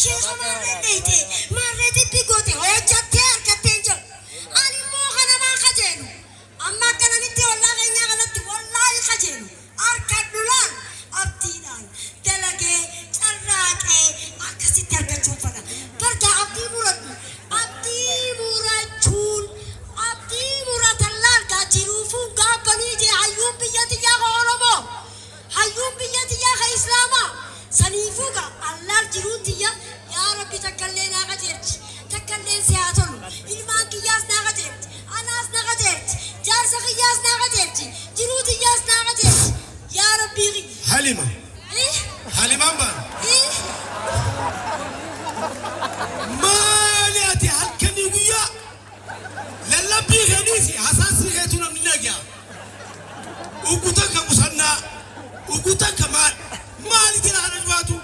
Sheeka maarree dheeyte maarree xiphi goote hojjattee argattee hin jedhu. Ani immoo kanamaan kajeelu. Amma akka namitti ollaa keenyaa kanatti wallaahi kajeelu. Arkadhu laal abdiidhaan dalagee carraaqee akkasitti argachuun fedha. Bargaa abdii muradhu. Abdii murachuun abdii muratan laal gaa jiruufuun gaabbanii jee hayyuun biyya tiyyaa ka Oromoo. Hayyuun biyya tiyyaa ka Islaamaa. Saniifuu gaa allaal jiruun tiyya yaa Rabbi takkallee naa qajeelchi. Takkalleen si haa tolu. Ilmaan kiyyaas naa qajeelchi. Anaas na qajeelchi. Jaarsa kiyyaas naa qajeelchi. Jiruu tiyyaas naa qajeelchi. Yaa Rabbii kiyya. Halima. Halimaan baan. Maali ati halkanii guyyaa lallabbii keeniisi hasaasni keetu namni dhaga'a. Ugu takka qusannaa, ugu takka maal maali jira kana dhufaatu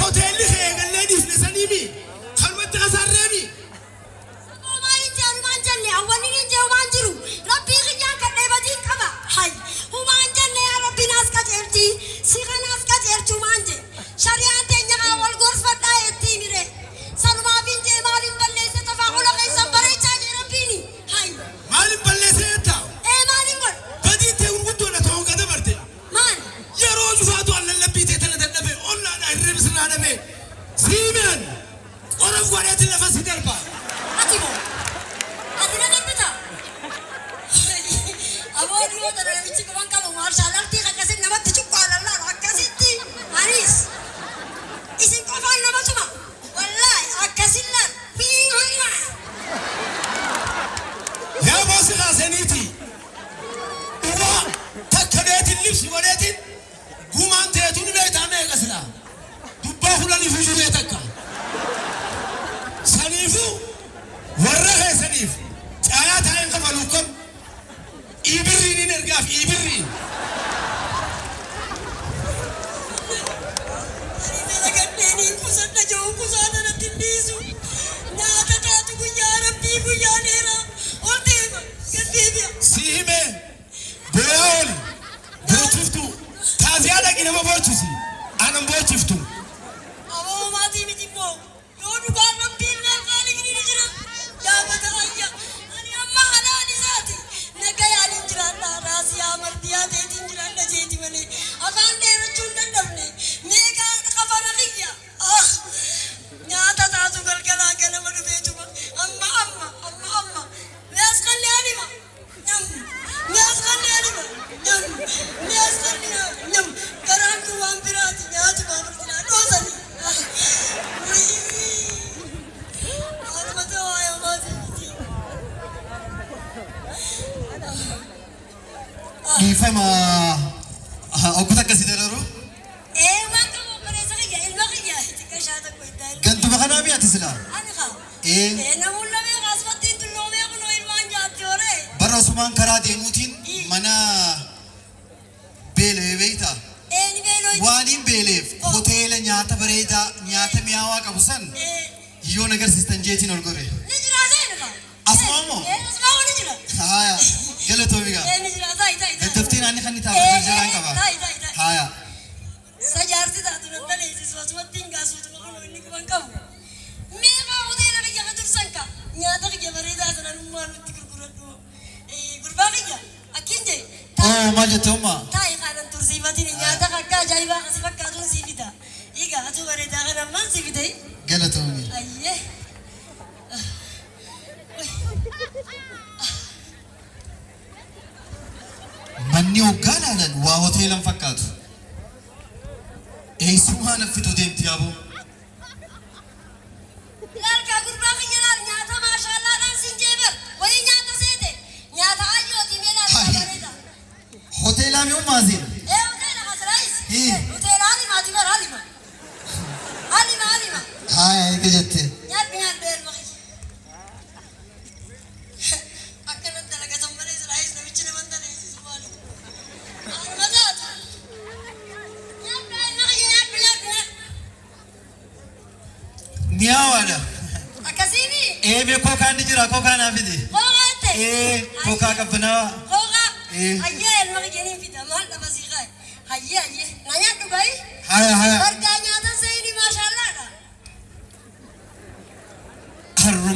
hoteelli kee eegallee dhiifne saniimi kanumatti kasaarreemi. Homaa hin jee humaan jenne awwanni hin jee humaan jiru rabbii kiyyaan kadhee badiin qaba hay humaan jenne yaa rabbi naas qajeelchi si kanaas qajeelchi humaan jee shari'aan teenya kaa wal gorfadhaa jettii mire sanumaaf hin jee maaliin balleesse tafaaqula keessan bareechaa jee rabbiini hay. Maalin balleessee jetta? Ee maaliin godhe? Badiin tee gurguddoodha ta'uu gada barte. Maal? Yeroo cufaatu an lallabbii tee tana dadhabe ollaadha hirribni sirraa dhabe. Siimeen qorof godheetiin lafa si darba. Ati moo? Ati na darbita? Aboo dhiyoo tana namichi quban qabu maarshaal artii akkasitti namatti cuqqaalan laala akkasitti anis isin qofaan nama tuma wallaahi akkasin laal. Yaa boosi kaasaniiti dhugaa takka dheetin libsi godheetin gumaan teetu ni beektaa meeqa silaa dubbaa kudhaniif ujuree takka saniifuu warra keessaniif caayaa taa'een kafaluuf kam iibirriin hin ergaaf iibirriin. Ani dalagadheen hin qusadha jedhu qusaata natti hin dhiisu. Nyaata taatu guyyaa rabbii guyyaa dheeraa ol deema gad deebi'a. Si hime booyaa ooli boochiftuu taaziyaa dhaqi nama boochisi anan boochiftu. Aboo maatii miti immoo yoo dhugaan rabbiin laal qaaliqni ni jira. Yaa mata ayya ani amma halaan isaati nagayaan hin jiraadha raasiyaa mardiyaa ta'eetiin jiraadha jeeti malee afaan dheerachuu hin dandabne meeqaa kafana kiyya. Ah nyaata taatu galgalaa ganama dhufeetuma amma amma amma amma mi'aasqalli alima nyam mi'aasqalli alima nyam mi'aasqalli nyam garaan kun waan biraati nyaatuma amartinaa dhoosanii. Anuma ta'aa yaa maatii miti. Dhiifama ogguu takka si dararu. Ee waan qabu obboleessa kiyya ilma kiyya xiqqaa tokko itti ilma. Gantuma kanaa mi'aati silaa. Ani kaa. Ee. Ee namuun lamee kaasfattiin tulloomee kunoo ilmaan jaatti horee. Bara osumaan karaa deemuutiin mana beela'ee beektaa? Ee ni beeloo. Waaniin beeleef hoteela nyaata bareedaa nyaata mi'aawaa qabu san Ee yoo agarsiistan jeetiin ol gore. ni jira seenu kaa. Asumaa moo? Ee asumaa ni jira. Haaya galatoomi gaa. Ee ni jira taa'i taa'i taa'i. Daddafteen ani kan taa'u jarjaraan qaba. Taa'i taa'i taa'i. Haaya. Sa jaarsi taatu nan daleessisu asumatti hin gaasuutuma kunoo inni quban qabu. Meeqaa hoteela kiyya ka tursan ka nyaata kiyya bareedaa sana nummaa nutti gurguradhu. Gurbaa kiyya akkin jee. Oo maal jette ummaa? Taa'i kaanan tursiifatin nyaata akka ajaa'ibaa kasi fakkaatuun sii fida. Egaa atuu bareedaa kana maal sii fide? Galatoomi. Ayyee. Manni hoggaa laalan waa hoteelan fakkaatu. Eessumaa na fiduu deemti yaaboo? Laalkaa gurbaa kiyya laal nyaata maashaallaadhaan siin jee bar wayii nyaata seete nyaata ayyooti mee laal bareeda. Hoteelaa mi ummaa siin? Ee hoteela kasiraayis. Hii. Hoteela alimaati bar alima. Alima alima. Haaya eega jette. Nyaadhu nyaadhu elma kiyya. Akkanan dalagatan malee siraayis namichi nama hin daleessisu maali. Anuma taatu. Nyaadhu elma kiyya nyaadhu nyaadhu nyaadhu. Mi'aawaadha. Akkasiimi. Ee mee kookaan ni jira kookaa naa fidi. Kookaa jette. Ee kookaa qabbanaawaa. Kookaa. Ee. Hayyee elma kiyya niin fida maal dhaba sii kaaye. Hayyee hayyee na nyaadhu gayi. Haaya haaya. Bargaa nyaata seenii maashaallaadha.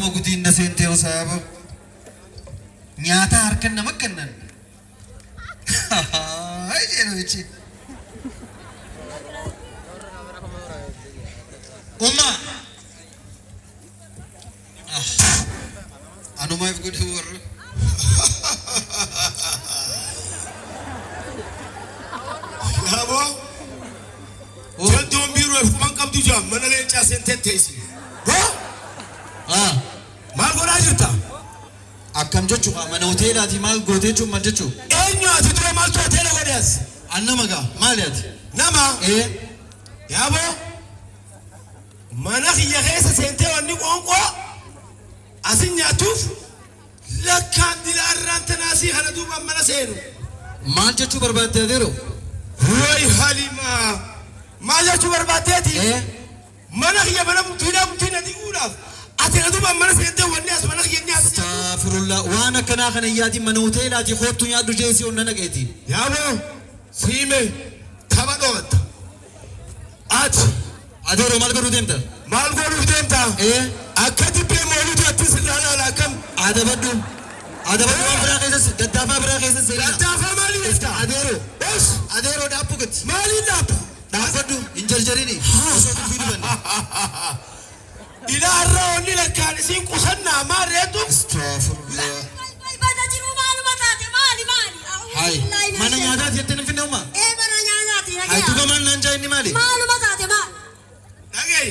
Baguma gudiin na seentee osaaba. Nyaata harkan nama kennan. Hai namichi. Umma. Anumaaf godhe warra. Yaaboo. Jaldoon biiroo if quban qabdu jaa mana leencaa seentee teessi. Hoo? Maal godhaa jirta? Akkam jechuudha mana hoteelaati maal gootee jechuun maal jechuu? Eenyu ati dura maaltu hoteela godhe as? An nama gaa maali ati? Nama. Ee. Yaaboo. Mana kiyya keessa seentee wanni qoonqoo asin nyaatuuf lakkaan dila arraan tanaasii kana duubaan mana seenu. Maal jechuu barbaadde adeero? Way Halimaa. Maal jechuu barbaaddeeti? Ee. Mana kiyya mana bultiidhaa bultii na diiguudhaaf ati na duubaan mana seentee wanni as mana kiyya nyaatu. Astaghfirullah waan akkanaa kana hin yaadin mana hoteelaati koottu nyaadhu jeesii onna naqeeti. Yaaboo siime tapha dhoobatta. Ati Adeero maal godhuu deemta? Maal godhuuf deemta? Ee. Akka dibbee mooluutu atti sirraa laala akkam? Adabadhu. Adabadhu waan biraa keessas daddaafaa biraa keessas seenaa. Daddaafaa maalii jetta? Adeero. Os. Adeero dhaabbu gati. Maaliin dhaabba? Dhaabbadhu hin jarjarini. Osoo dubbii dubanne. Ilaa har'a onni lakkaan isiin qusannaa maal reetu? Astaghfirullah. Bada jiruu maaluma taate maali maali? Hai. Mana nyaataati jettee hin finne umma? Ee mana nyaataati Hai nagaya. tuba maal naan jaa inni maali? Maaluma taate maal? Dhaga'i.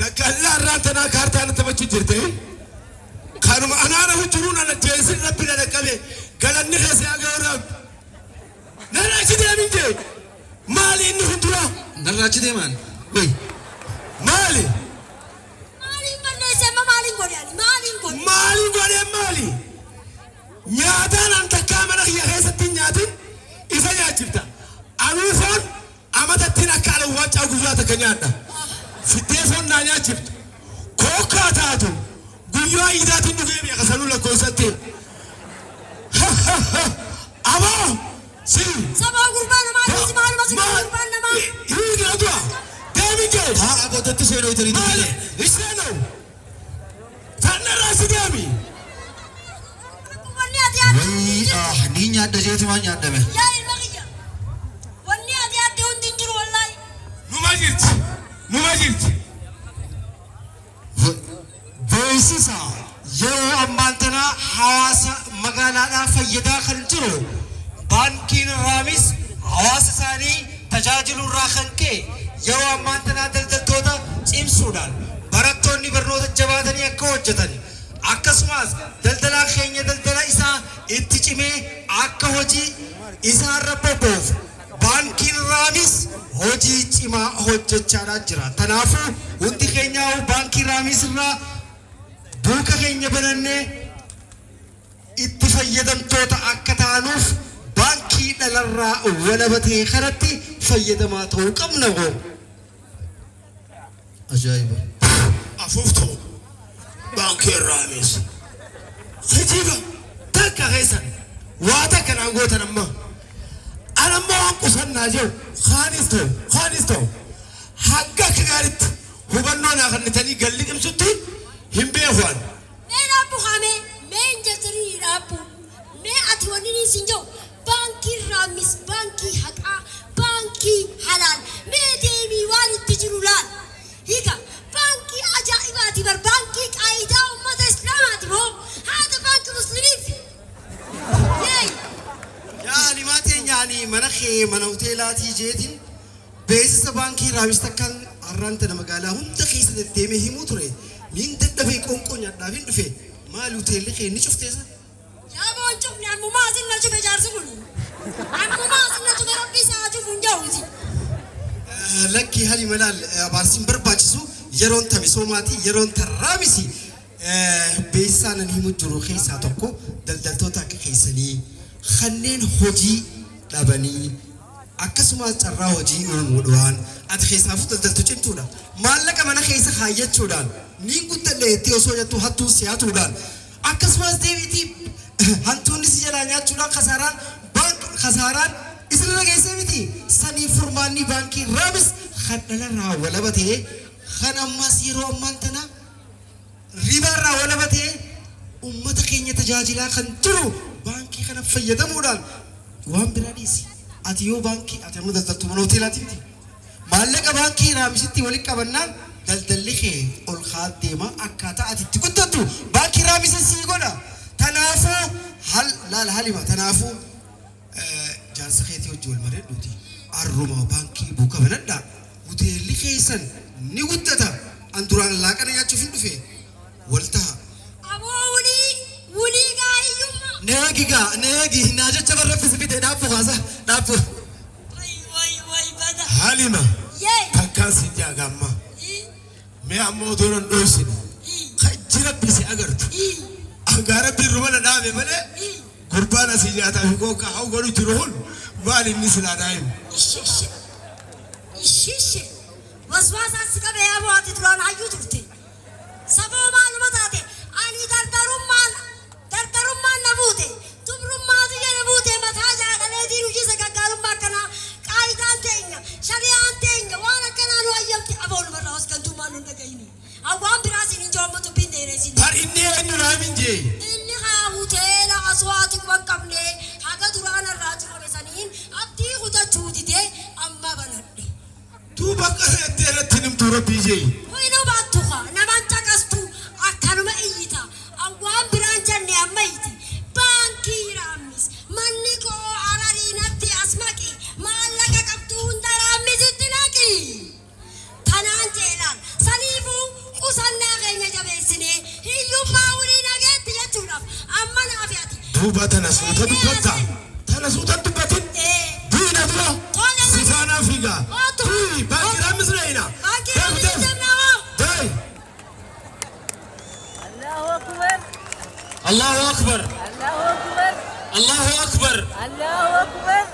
Lakkaan ilaa har'aan tanaa kaartaa na taphachuu jirte. Kanuma anaana hujuruun ana jeesin rabbi na dhaqqabe galanni keessa yaa ga'u rabbi. Narraa achi deemin jee. Maali inni kun dura? Narraa achi deemaan. Wai. Maali? Maaliin balleesse amma maaliin godhe ani? Maaliin godhe? Maaliin godhee maali? Nyaataan an takkaa mana kiyya keessatti hin nyaatin isa nyaachifta. Anuu foon amatattiin akka alawwaacaa guyyaa takka nyaadha. Fiddee foon naa nyaachiftu. Kookkaa taatu guyyaa iidaatiin dhugee beeka sanuu lakkoofsatti. Aboo si. Sabaa gurbaa namaa dhiisi maaluma si godhe gurbaan namaa. Hiiki na du'a. Deemi jee. Haa boodatti seenoo itanii Maali? Seenoo. Tanarraa si deemi. Wanni ati yaadde hundi hin Wayii jirtu. ah ni nyaadha jeeti waan nyaadhame. Yaa ilma kiyya. Wanni ati yaadde hundi hin jiru wallaahi. Numa jirti. Numa jirti. Beeksisa yeroo ammaan tana hawaasa magaalaadhaa fayyadaa kan jiru baankiin Raamis hawaasa isaanii tajaajiluu irraa kan ka'e yeroo ammaan tanaa daldaltoota cimsuudhaan barattoonni barnoota jabaatanii akka hojjetan akkasumas daldalaan keenya daldala isaa itti cimee akka hojii isaarra bobba'uuf baankiin Raamis hojii cimaa hojjechaadhaa jira. Kanaafuu hundi keenyaa baankii Raamis irraa buuka keenya banannee itti fayyadamtoota akka taanuuf baankii dhalarraa walaba ta'e kanatti fayyadamaa ta'uu qabna hoo. Ajaa'iba. Afuuftuu baankii Raamis. Kijiba takka keessan waa takka naan gootan amma. Ana ammoo waan qusannaa jiru kaanis ta'u kaanis ta'u hanga akka gaariitti hubannoo naa kennitanii galli qimsutti hin beeku ani. Mee dhaabbu kaamee mee hin jarjarii dhaabbu mee ati wanni inni siin jedhu baankii Raamis baankii haqaa baankii halaal mee deemii waan itti jiru laal hiika baankii ajaa'ibaati bar baankii qaayidaa ummata islaamaati moo haada baankii muslimiif yeey. Yaa Halimaa teenya ani mana kee mana hoteelaatii jeetiin beeksisa baankii Raamis takkaan har'aan tana magaalaa hunda keessa deddeemee himuu ture. Niin dadhabee qoonqoo nyaadhaaf hin dhufe. Maali hoteelli kee ni cufteessa? Yaa boon cufne ammumaa asin na cufe jaarsi kun. Ammumaa asin na cufe rabbi isaa haa cufu hin jedhuuti. Lakkii Halima laal abaarsiin barbaachisu yeroon ta misoomaati yeroon ta Raamisi. Beeksisaan ani himu jiru keessaa tokko daldaltoota akka keessanii kanneen hojii dhabanii akkasumas carraa hojii uumuudhaan ati keessaafuu daldaltu cimtuudha. Maallaqa mana keessa kaayyachuudhaan niin guddadhe jettee osoo jettuu hattuun si hatuudhaan akkasumas deebiitii hantuunni si jalaa nyaachuudhaan kasaaraan baank kasaaraan isinirra geessee miti. Sanii furmaanni baankii Raamis kan dhalarraa walaba ta'e kan ammaas yeroo ammaan tana Ribaarraa walaba ta'ee ummata keenya tajaajilaa kan jiru baankii kana fayyadamuudhaan waan biraa dhiisi. Ati yoo baankii ati amma daldaltuu mana hoteelaati miti. Maallaqa baankii Raamisitti walitti qabannaan daldalli kee ol ka'aa deema, akkaataa ati itti guddattu baankii Raamisiin sii godha. Tanaafuu hal laal halima tanaafuu jaarsa keetii wajji wal mari'adhuuti arruma baankii buuka banadhaa, hoteelli keessan ni guddata. An duraan laaqana nyaachuuf hin dhufe wal taha. Aboo wulii wulii gaa hiyyummaa. Neegi gaa neegi naa jecha barraffi si fide dhaabbu kaasa dhaabbu. Way way way bada. Halima. Yee. Takkaan siin jaagamma. Mee ammoo otoo nan dhoysine. Kajji rabbi si agartu. Hangaa rabbi ruma na dhaabe malee gurbaan asii nyaataa fi kookka haa godhu jiru kun maal inni silaa daa'imu. Ishi ishi. Ishi ishi. Waswaasaan si qabee aboo, ati duraan hayyuu turte. Saboo maaluma taate, ani dardarummaan dardarummaan na buute, dubrummaatu na buute, mataa jaadhaleetiin hojii sagaggaalummaa akkanaa qaayidaan teenya shari'aan teenya waan akkanaa nu hayyamti. Aboo numarraa hosgantummaan nu dhagayini. Hawwaan biraas hin joomma dubbiin dheeressin. Bar inni eenyu naamin jee. Inni haa hoteela aswaati quban qabne haga duraan irraa cufame saniin abdii kutachuu didee amma banadhe. Duuba akka seettee irratti nimtuu rabbii jee. Hoyina baattu kaa naman caqastu akkanuma iyyita. Awwaan biraan jenne amma iti. Baankii Raammis manni koo Hararii natti as maqi, maallaqa qabdu hunda Raammisitti naqi. Tanaan jeelaan saniifuu qusannaa keenya jabeessinee hiyyummaa wulii nageetti jechuudhaaf amma naaf ati. Duuba tana suuta dubbatta. Tana suutan dubbatin. Diina dura. Tole. Si faanaa fiigaa. Otu. Tuyi baankii Raammis reeyina. Baankii Deem Raammis deem. deemna hoo. Deem. Allahu Akbar. Allahu akbar. Allahu Akbar. Allahu akbar. Allahu Akbar.